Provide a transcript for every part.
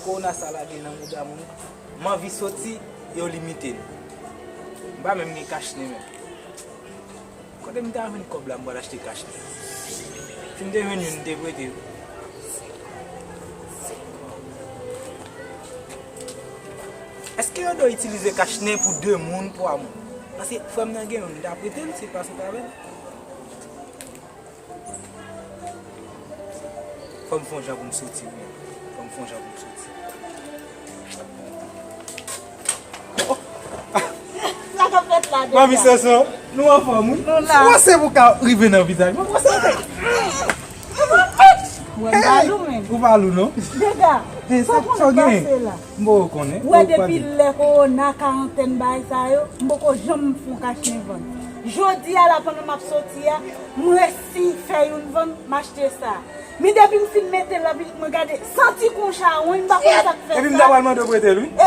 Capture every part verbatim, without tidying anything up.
Kowona sa lage nan mouda moun. M anvi soti, yo limite m. M pa menm gen kachnen menm. Kote m ta jwenn kòb la m pral achte kachnen? Si m te jwenn youn, m te prete yo. Èske yo dwe itilize kachnen pou de moun, twa moun? Paske frè m nan gen youn, m ta prete l, se pa sot avè l. Fò m fè yon jan pou m soti, wi. Fò m fè yon jan pou m soti. Sa k ap fèt la deja? Manmi Soso, nou anfòm, wi. Nou la. Ou panse pou ka rive nan vizaj mwen, panse. Mwen pa lou menm. Ou pa lou, non? Dega, sa konn pase la. M poko konnen. Ou wè depi lè kowona, karantèn, bagay sa yo, m poko janm fè yon kachnen vann. Jodi a la, pandan m ap soti a, m resi fè youn vann, m achte sa. Men depi m fin mete l, epi mwen gade, santi konsa, wi, m pa konn sa k fè sa. Epi m ta pral mande w prete l, wi. E,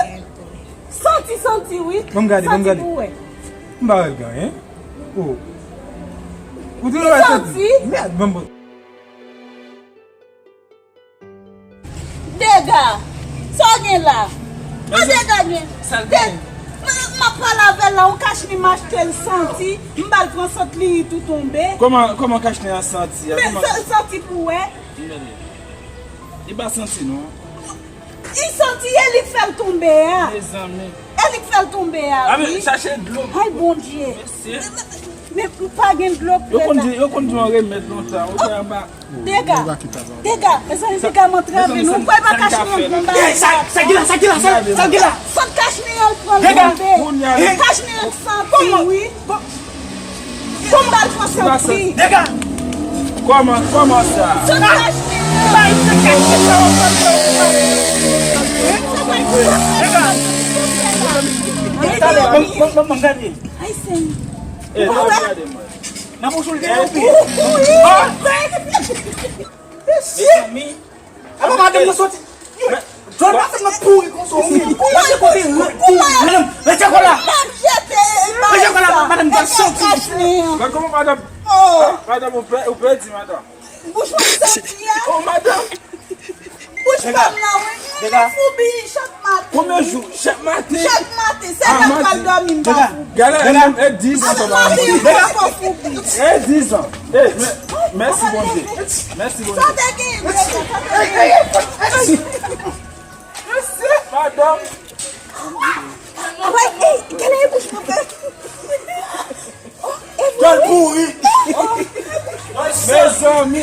santi, santi, wi. Ban m gade, ban m gade. Santi pou wè. M pa wè l gen anyen. Oh. Ou di l wè santi? Mèd, ban m. Dega! Sa w gen la? An dega gen? Sa l gen? M ap pale avè l la, yon kachnen m achte l santi, m ba l pran sant li tou tonbe. Kòman, kòman kachnen an santi a? Men sa l santi pou wè. Li pa santi non. Li santi e li k fè l tonbe a. Mezanmi. E li k fè l tonbe a, wi. Chache dlo. Ay, Bondye. Mesye. Men m pa gen dlo pou yo konn di, yo konn di yon remèd lontan, ou fè anba. Dega, dega, mezanmi, dega m antrave nou. Ou kwè pa kachnen an bon bagay? Sa ki la, sa ki la, sa ki la? Sot kachnen an l pran l tonbe. Kachnen an santi, wi. Bon bagay, Franse, w pri. Dega! Kòman, kòman sa? Sot kachnen an. Dega! Talè, ban m gade. Ay, Senyè. Nan bouch ou l gen yon pi. Mezanmi. Apa madanm nan soti? Jòl pa fè mwen pouri konsa. Mwen te kote madanm. Retire kò la. Retire kò la, madanm va soti. Gad kòman madanm. Madanm, ou pè, ou pèdi, madanm. Bouch mwen santi a. Oh, madanm. Bouch pa m nan, wi. Mwen foubi chak maten. Konbyen jou? Chak maten? Chak maten. Se lè m pral dòmi, m pa foubi. Gade, e dis an. Chak maten, mwen foubi. E dis an. Eh, mèsi Bondye. Mèsi Bondye. Sa te gen, sa te gen. Madanm. Wè, ey, gade bouch mwen fè. Gad kouri. Mezanmi,